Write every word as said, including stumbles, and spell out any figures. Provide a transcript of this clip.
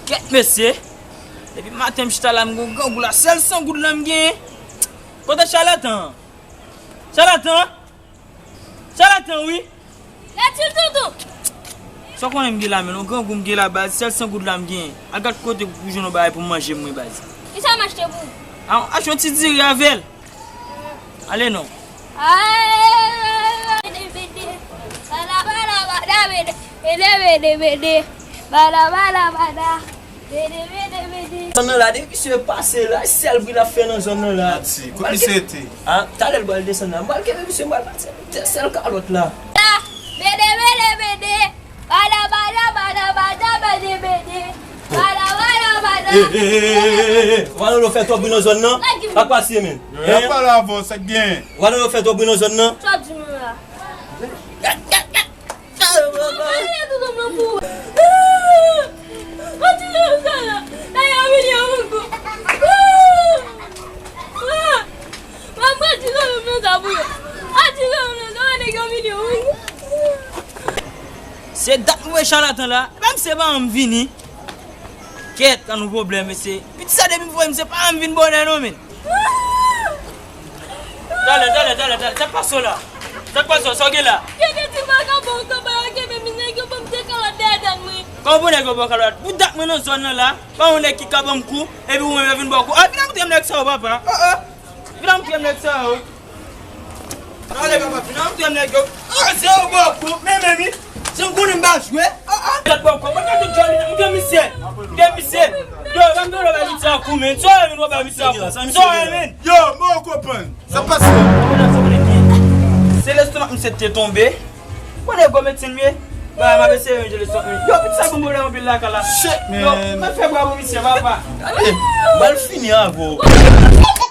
Kèt mesye. Depi maten m chita la, m gon grangou la. Sèl san goud la m genyen. Kote chalatan an? Chalatan? Chalatan, wi. Latil toutou. Sa w konnen m gen la, men yon grangou m gen la, baz. Sèl san goud la m genyen. Al gad kote pou jwenn yon bagay pou m manje mwen, baz. Kisa m achte pou ou? A, achte yon ti diri avè l. Ale non. Bada, bada, bada, bede, bede, bede, bede. Bada, bada, bada, bede, bede, bede. Zòn nan la, depi misye pase la, sèl bri l ap fè nan zòn nan la. Ati, kot misye te? A, talè l pral desann la. M pral kenbe misye, m pral pase sèl kalòt la. Bede, bede, bede. Bada, bada, bada, bada, bede, bede. Bada, bada, bada. Hey, hey, hey, hey, hey, hey. Walolo fè twòp bri nan zòn nan. Pa pase, men. Yo, y ap pale avè w, sa k gen? Walolo fè twòp bri nan zòn nan. Sa w di nou la? Mwen pale tout anmè pou ou. Mwen di yo sa la. Dayè, milyon pou ou. Mwen pral di zanmi m nan sa pou yo. A di zanmi m nan sa, nèg yo milyon pou ou. Se dat mwen wè chalatan la. Menm se pa m vini. Kèt, an nou pwoblèm, mesye. Piti sa depi m voye, misye pa janm vin bonè non, men. Talè, talè, talè, talè. Sa k pase w la? Sa k pase w? Sa w gen la? Kenbe ti vagabon kanpe yo, kenbe mi nèg yo ban m de kalòt dèyè dat mwen. Kòman pou nèg yo ba w kalòt? Pou dat mwen nan zòn nan la, pa yon nèg ki ka ban m kou, epi ou menm yo vin ba w kou. A, vin antre m nèg sa yo, papa. O, o. Vin antre m nèg sa yo. Talè, papa, vin antre m nèg yo. A, se yo ba w kou, men, men, men. Se m konnen m pa jwe. Ah, ah. Gad bò kò, mwen gade djòl li, m gen misye. M gen misye. Yo, ban m dolo ba misye a kou, men. Sa w renmen, w ba misye a kou. Sa w renmen. Yo, mwen konprann. Sa pase. Se lestomak misye te tonbe. Mwen de gwo medsen m ye. Ba, m ap eseye ranje lestomak mwen. Yo, piti sa gon pwoblèm anpil lakay la. Shit, man. Yo, mwen fè bwa pou misye, papa. Gade, m pral fini avè w.